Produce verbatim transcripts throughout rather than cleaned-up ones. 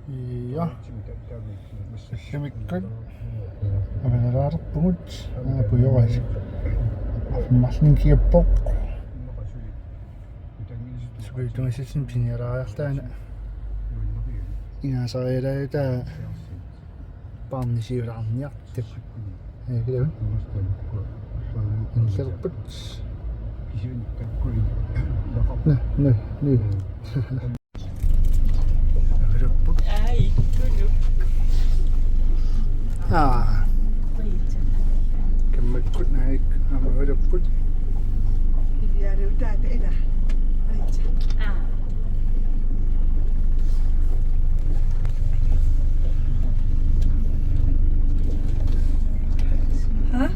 Ja. Ullumikkut. Avanalaalerpugut. Aa, pujoras. Affarmiinnarlugu kiappoq. Sukujuttumi sissin pisinialaariarluta. Ingaasarialaajuta. Paarnisiulaarniartut. Ee, kilaun. Inserput. Nä, nä, nä. Aikunup. Aa. Kammakkut naik aamma avalupput. Aa. Ha?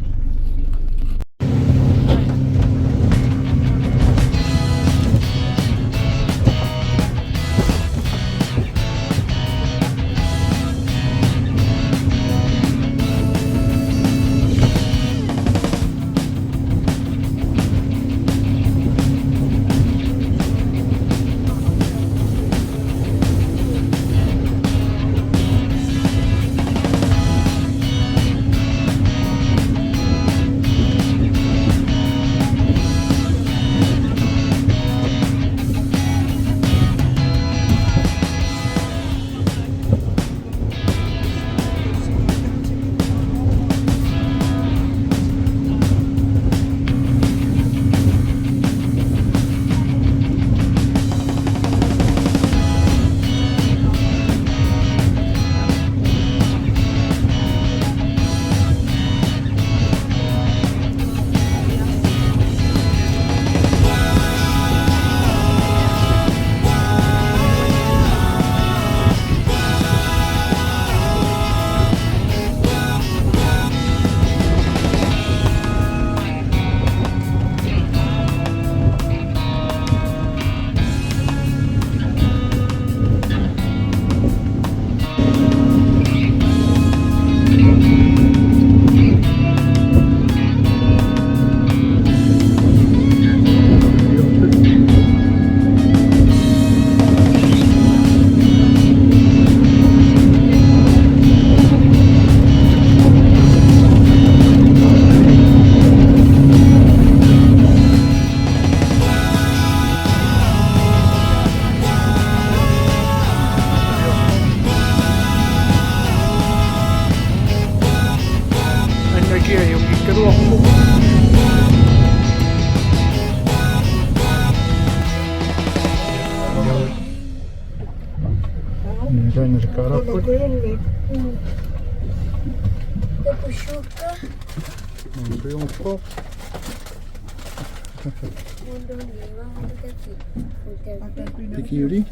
Tikiuri,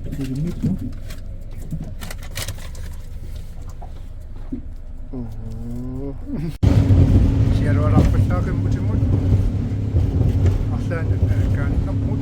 tikiuri mittu. Oo. Siarualaarpassaaq qimmutimut. Arlaannik aakkaannarmut.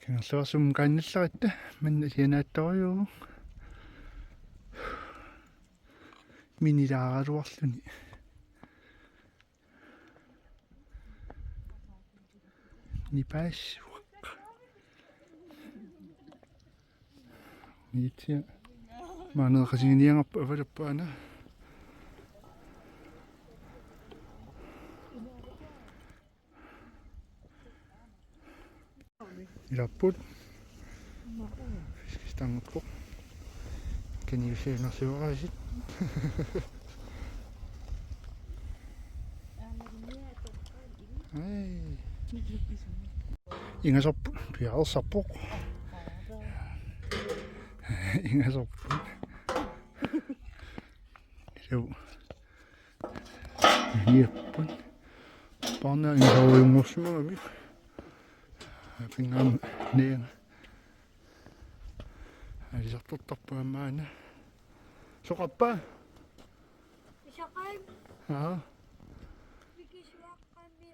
Kangerluarsummi kaannallaratta, manna sianaattorujuuvoq. Minilaaraluarluni. Nipaassuaq. Niitsia. Maanna qasinginiangarpa avalappaana. Ilapput. Fiskestangippoq. Kaniusiinersiuaraasit. Ai. Ingasarput, piareersarpoq. Ingasarput. Ilu. Niapput. Paarnaa ingasaarujunngorsimagami. Pingaam nianga. Alisartortarpaa maanna. Soqarpa? Pisaqaim. Aa. Mikisuaqqami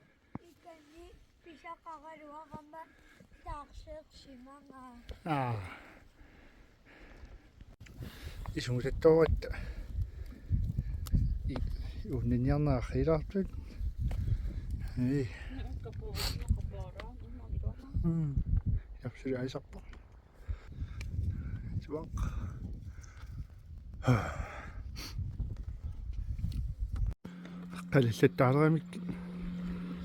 ikani pisaqaraluarama taarseersimanga. Aa. Isumuttoorutta. I-, uunniarnarsilaartut. Ei. Mm. Japsuli aisarpoq. Suaq. Qalillattaaleramik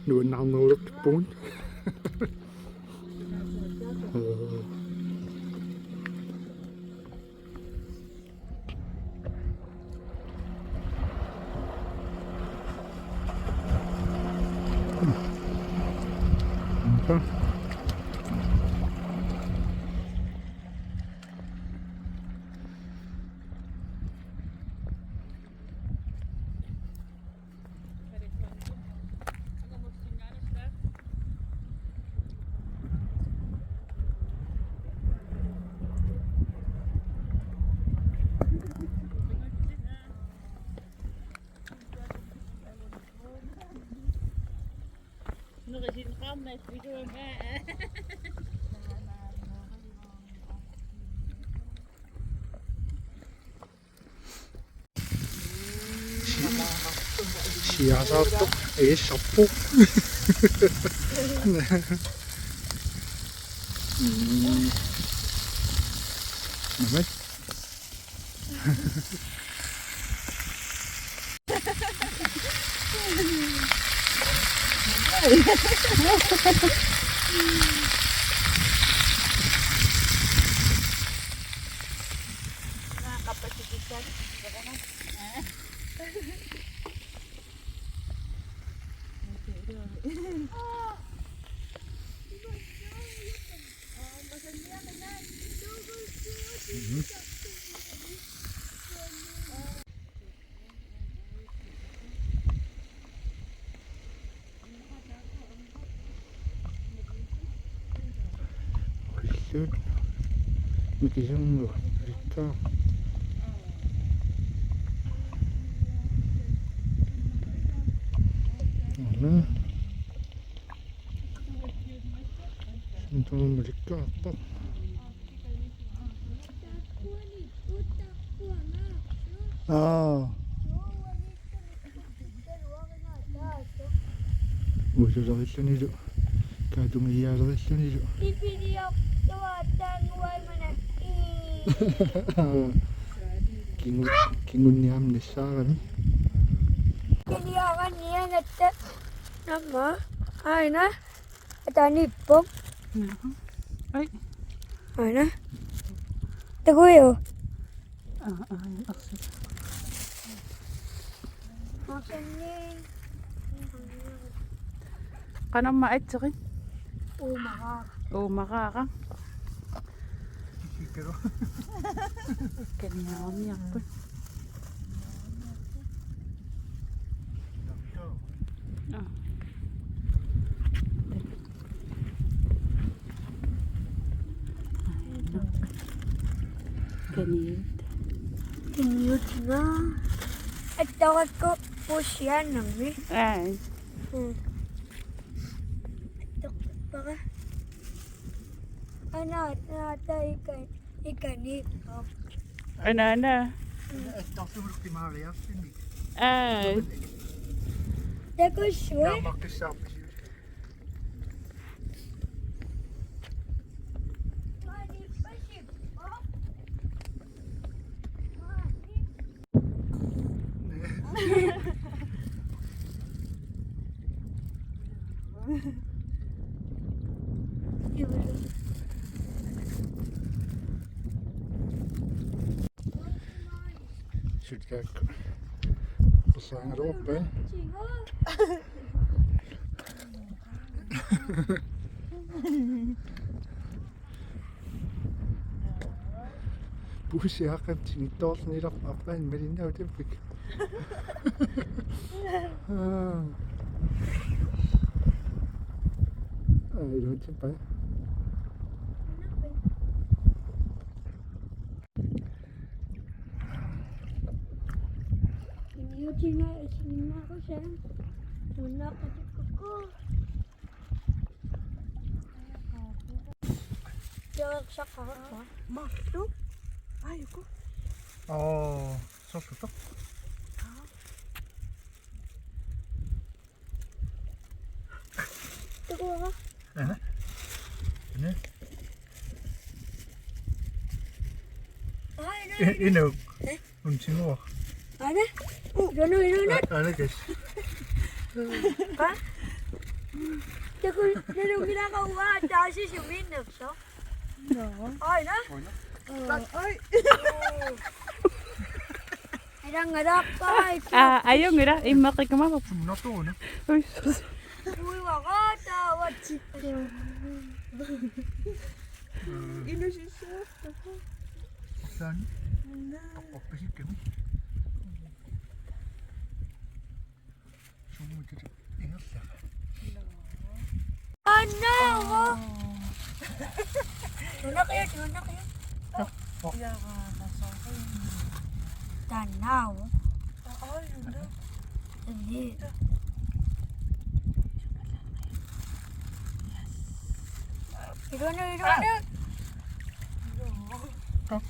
nuannaarnerulerput. Siasaartoq, eessarpoq. Mm. Namat. Qilluut mikisunnguit. Rikkaa. Ana. Sintuumma rikkaarpoq. Aa. Uusulerillunilu, kaatungiaalerillunilu. Kingu-, kingunniaamnissaarami. Kiliaranniagatta namma aina. Ataaniippoq. Ai. Aana. Takuju. Aa, aa, arsu. Arsanni. Qanormi aatserit? Uumaraara. Uumaraara. Kaniarniarput. Aa. Kaniut. Kaniut na. Attarakku pusianami. Ai. Hmm. Attarakku para. Ana, ana, tai kai. Ikani. Anaana. Attarsuulukki maariarluni. Aa. Takussui. Naammaqqissaarpisi. Sutkaakku. Qussaangaruuppa. Puussiaqqap tinittoorniilerput arpaannaq malinnaavoq tappik. Ai, iluatsippa. Inuutinga isiginnaarusaan. Nunaqqatikkukkuu. Joo, så kommer. Marluk. Aajuku. Oo, soorlutoq. Takuara. Aha. Ne. Ai, ne. Inuk. Eh? Unsinnguaq. Aana? Uu, iluanut, iluanut. Aana kas. Qa? Takuara, nalunngilara uanga taasisumik innersoq. Joo. Aana? Aana. Ai. Ilanngalappai. Aa, ajunngilaq, immeqqikkumaarpoq. Sumunartuuna. Ui, sus. Ui, uanga taava tikku. Inusissuaq. Taanna. Naa. Toqqorpasikkami. Summutit ingerlaa. Anna. Tunaqiat, tunaqiat. Taannaavoq. Aa, joo. Ii. Iluanut, iluanut.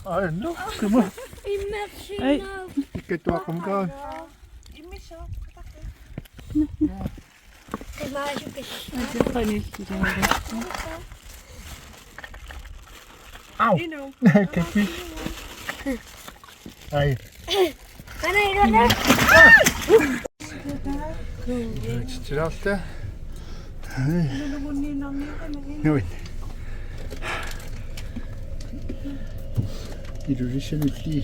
Aa, no, come on. Immersinnaavoq. Ikkattuaqqamikku. Immersoq. Imaasukis. Au. Inuk. Kapi. Ai. Kana iluanut. Tilaarta. Ai. Nuin. Ilulissaniilli.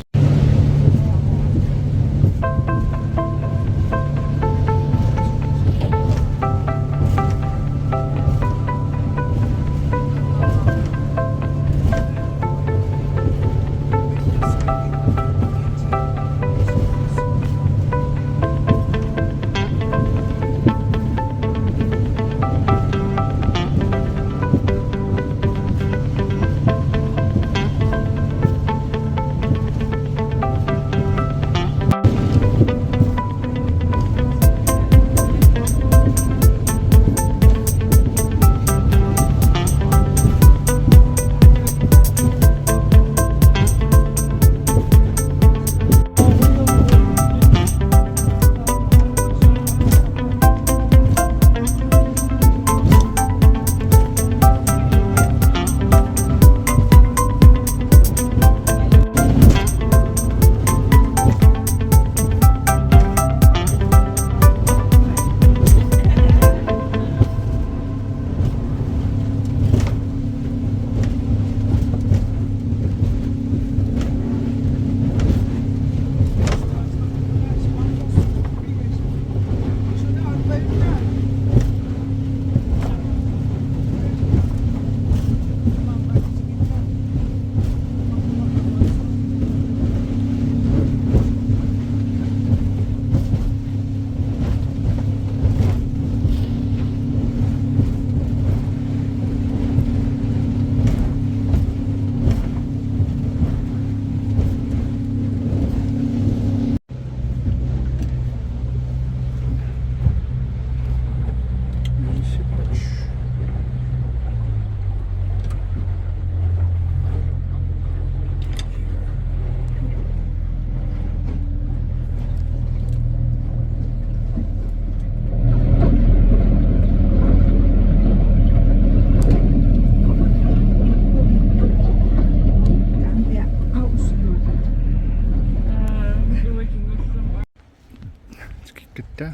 Taa.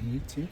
Niitsi.